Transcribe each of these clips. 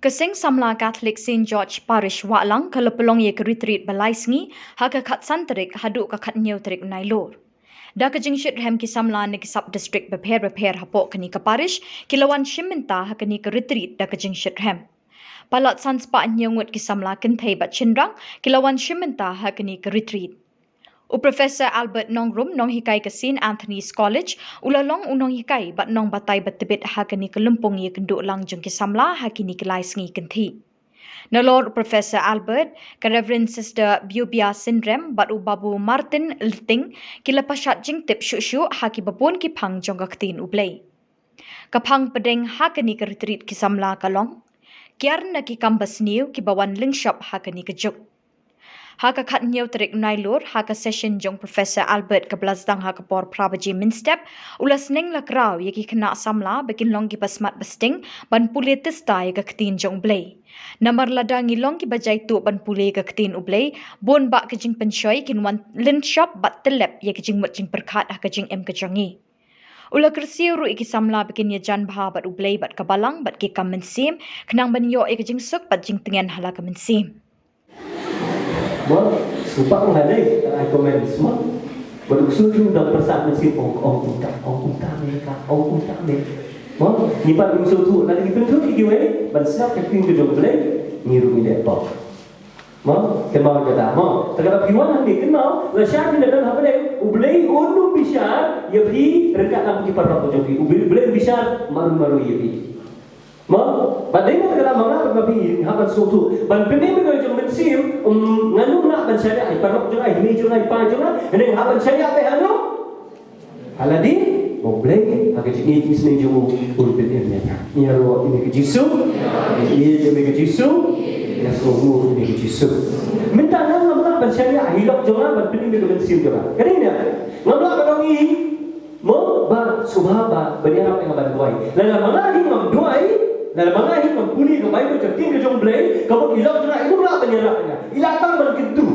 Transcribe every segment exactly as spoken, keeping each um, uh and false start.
Ka Seng Samla Katholik Saint George Parish Wahlang ka la pynlong ïa ka retreat ba lai sngi ha ka khatsan tarik haduh ka khathynñiew tarik Nailur. Da ka jingshitrhem ki samla na ki sub district bapher bapher hapoh kane ka parish ki la wan shim bynta ha kane ka retreat da ka jingshitrhem. Palat san spah hynñiew ngut ki samla kynthei bad shynrang ki la wan shim bynta ha kane ka retreat. U Professor Albert Nongrum, nonghikai ka Saint Anthony's College, u la long u nonghikai bad nongbatai ba tbit ha kane ka lympung ïakynduh lang jong ki samla ha kine ki lai sngi kynthih. Nalor u Professor Albert, ka Reverend Sister Biobia Synrem bad u Babu Martin Lting ki la pashat jingtip shuh shuh ha ki babun ki phang jong ka ktien U Blei. Ka phang pdeng ha kane ka retreat ki samla ka long kiar na ki kam basniew kiba wan lyngshop ha kane ka juk. Ha ka khathynñiew tarik Nailur, ha ka session jong Professor Albert kaba la sdang ha ka por phra baje mynstep, u la sneng la kraw ïa ki khynnah samla ba kin long kiba smat ba sting ban pule tista ïa ka ktien jong U Blei. Namar lada ngi long kiba jaituh ban pule ïa ka ktien U Blei, bun bah ka jingpynshoi kin wan lyngshop bad tyllep ïa ka jingmut jingpyrkhat ha ka jingim ka jong ngi. U la kyrsiew ruh ïa ki samla ba kin ïajan bha bad U Blei bad ka Balang bad ki kam mynsiem, khnang ban ïoh ïa ka jingsuk bad jingtngen ha la ka mynsiem. Mo, sngewbha nga dei, I comments mo. Bad u ksu tu da pyrsa mynsiem, ong, ong kumta, ong kumta me ka, ong kumta me. Mo, ngi pat ngi sngewthuh, lada ngi pynthut ïa kiwei ban sngap ka ktien ka jong U Blei, ngi ruh ngi dei pop. Mo, kynmaw kata, mo. Te kata phi wan hangne, kynmaw, lashai phi la don ha bneng, U Blei un ym bishar ïa phi ryngkat lang ki paralok jong phi. U Blei un bishar marwei marwei ïa phi. Mo, bad dei na kata ma nga bad ma phi hap ban sngewthuh. Ban pynim ïa ka jong mynsiem, um, ngan ym lah ban shaniah ïa i paralok jong nga, i mei jong nga, i pa jong nga, hynrei nga hap ban shaniah beit hano? Ha lade ba U Blei ha ka jingïeit isynei jong u un pynim ïa nga. Ïaroh ïa me ko Jisu. Ïaroh ïa me ko Jisu. Ïaroh ïa me ko Jisu. Mynta nga ngam lah ban shaniah ïa i lok jong nga ban pynim ïa ka mynsiem jong nga. Ka dei ne? Ngam lah ban ong i mo ba sngewbha ba ban ïarap ïa nga ban duwai. Lada ma nga hi ngam duwai, lada ma nga hi ngam pule ka Baibl ka ktien ka jong U Blei, ka mut i lok jong nga i ym lah ban ïarap ïa nga. I lah tang ban kyntu.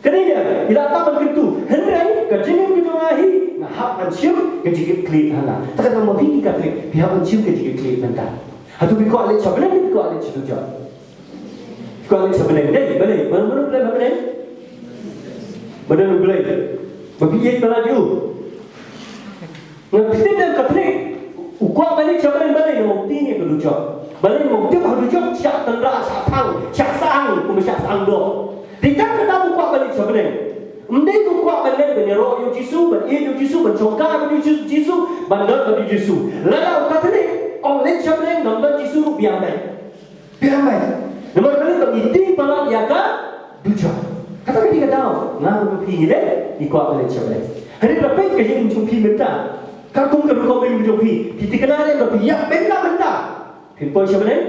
Kane ïa, i la tang ban kyntu. Hynrei ka jingim ka jong nga hi, nga hap ban shim ka jingkitkhlieh ha nga. Te kata ma phi ki Katholik, phi hap ban shim ka jingkitkhlieh mynta. Hato phi kwah leit sha bneng, phi kwah leit sha dujok? Phi kwah leit sha bneng. Dei, balei? Mano mano ba don ha bneng? Ba don U Blei. Ba phi ïeit palat ïa u. Nga kti ne Katholik, u kwah ban leit sha bneng balei? Namar u tieng ïa ka dujok. Balei? Namar u tip ha dujok shah tynrah, shah thang, shah sahang, kumba shah sahang doh. Dei tang kata u kwah ban leit sha bneng. Ym dei u kwah ban leit ban ïaroh ïa u Jisu, ban ïeit ïa u Jisu, ban shongkai bad u Jisu, ban don bad u Jisu. Lada u Katholik ong leit sha bneng, ngam don Jisu ruh biang beit. Biang beit. Namar balei? Ba ngi tieng palat ïa ka dujok. Kata ka dei ka daw. Nga bad phi ngi leit, ngi kwah ban leit sha bneng. Hynrei lada peit ka jingim jong phi mynta, katkum ka rukom jong phi, phi thikna ne ba phi ïap mynta mynta phin poi sha bneng?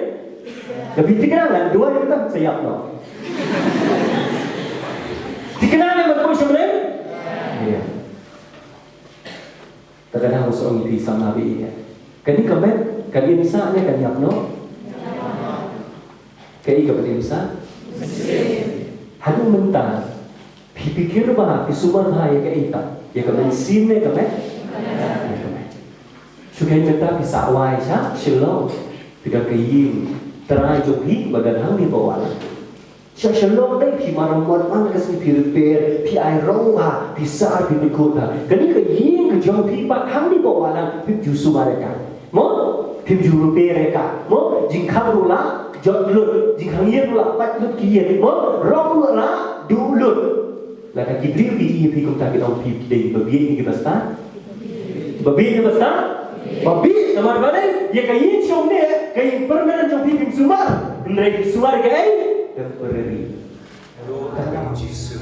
Lada phi thikna, ngan duwai mynta sa ïap noh. Thikna ne ban poi sha bneng? Ïa. Te ka dang shu ong ïa phi samla ba ïeit. Kane ka met kan im sah ne kan ïap noh? Kaei kaba im sah? Haduh mynta phi pyrkhat bha, phi sumar bha ïa kaei pat? Ïa ka mynsiem ne ka met? Ïa ka met. Shu khein mynta phi sah wai sha Shillong. Phi don ka ïing trai jong phi ba don hangne ba wan. Sha Shillong dei phi maram wan man ka sngi phi repair, phi ai rong bha, phi sar, phi pynkut bha. Kane ka ïing ka jong phi pat hangne ba wan lang phim ju sumar ïa ka. Mo? Phim ju repair ïa ka. Mo? Jingkhang ruh la jot lut, jingkhang ïing ruh la pat lut ki ïing. Mo? Rong ruh la duh lut. Lada ki briew ki ïa phi kumta ki ong phi ki dei ba bieit ne ki ba stad? Ba bieit ne ba stad? Ba bieit, namar balei? Ïa ka ïing shong ne, ka ïing permanent jong phi phim sumar. Hynrei phi sumar ïa kaei? Temporary. Ïaroh ïa me ko Jisu.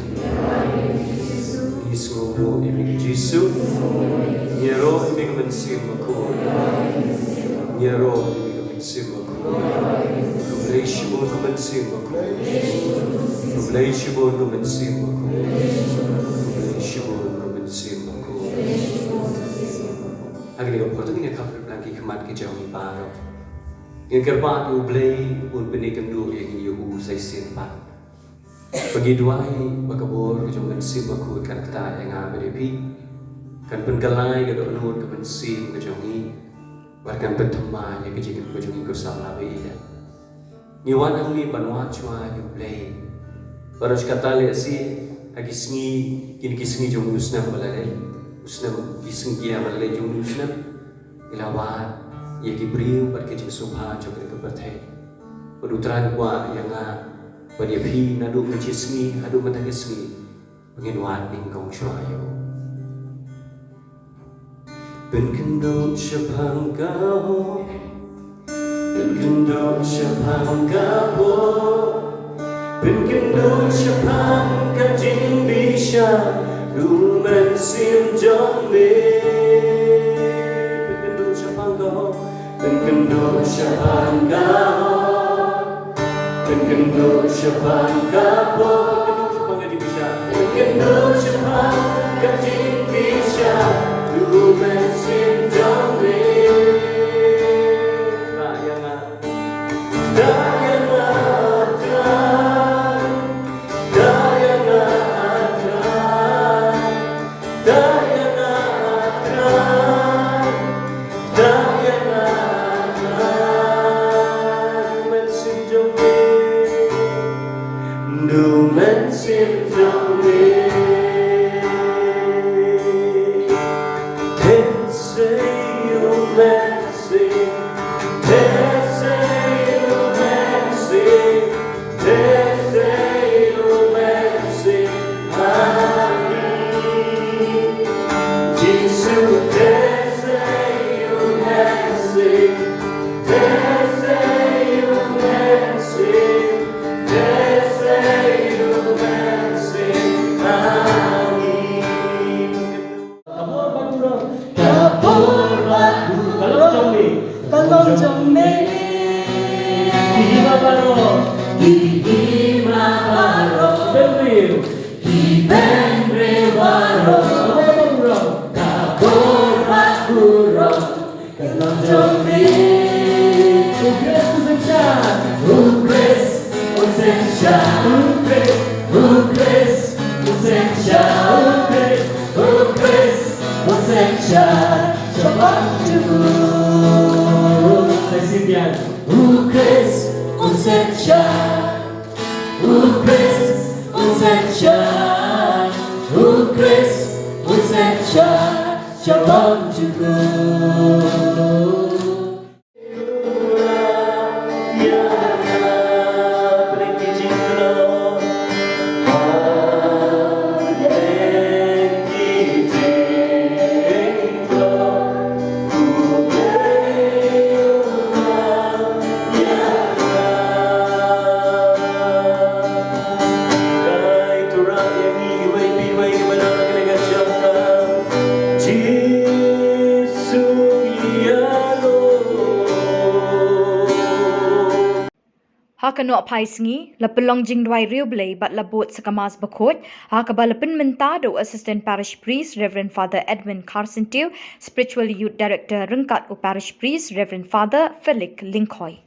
Ngi sngewbha ïa me ko Jisu. Ïaroh ïa me ko Mynsiem Bakhuid. Ïaroh ïa me ko Mynsiem Bakhuid. Khublei shibun ko Mynsiem Bakhuid. Khublei shibun ko Mynsiem Bakhuid. Khublei shibun ko Mynsiem Bakhuid. Ha kane ka por to ngin ïa khap lang ki khmat ki jong ngi baroh. Ngin kyrpad ïa U Blei un pyni kynduh ïa ngi ïa u sa shisien pat. Ba ngi duwai ba ka bor ka jong u Mynsiem Bakhuid kan ktah ïa nga bad ïa phi, kan pynkylla ïa ka dohnud ka mynsiem ka jong ngi, bad kan pynthymmai ïa ka jingim ka jong ngi ko samla baieit. Ngi wan hangne ban wad shuwa ïa U Blei. Baroh kata lehse ha ki sngi, kine ki sngi jong u snem ba la leit, u snem, ki sngi ki ïa ba la leit jong u snem, ngi la wad ïa ki briew bad ki jingsngewbha jong ka pyrthei. Bad U Trai u kwah ïa nga bad ïa phi naduh mynta ka sngi haduh mynta ka sngi, ba ngin wad nyngkong shuwa ïa u. Pynkynduh shaphang ka hok, pynkynduh shaphang ka pop, pynkynduh shaphang ka jingbishar U Mynsiem jong me. Pynkynduh shaphang ka hok, pynkynduh shaphang ka hok, pynkynduh shaphang ka pop, pynkynduh shaphang ka jingbishar, pynkynduh shaphang ka jingbishar U Mynsiem jong me. Khrah ïa nga. Khrah ïa nga, Trai. Khrah ïa nga, Trai. Khrah ïa nga, Trai. Khrah ïa nga, Trai. U Mynsiem jong me. U Mynsiem jong me. Te sei U Mynsiem. Te sei U Mynsiem. Te sei U Mynsiem ha ngi. Jisu, te sei U Mynsiem. Te sei U Mynsiem. Te sei U Mynsiem ha ngi. Ka bor ba burom. Ka bor ba burom. Ka long jong me. Ka long jong me. Ki hima baroh. Ki hima baroh. Bynriew. Ki bynriew baroh. Ka bor ba burom. Ka bor ba burom. Ka long jong me. U Khrist u synshar. U Khrist u synshar. U Khrist, U Khrist u synshar. U Khrist, U Khrist u synshar. Shaphang jong u. Sa sing biang. U Khrist u synshar. U Khrist u synshar. U Khrist u synshar. Shaphang jong u. Ha ka nohphai sngi, la pynlong jingduwai riewblei bad la bud sa ka Mass bakhuid, ha kaba la pynmynta da u Assistant Parish Priest Reverend Father Edwin Kharsyntiew, Spiritual Youth Director ryngkat u Parish Priest Reverend Father Felix Lyngkhoi.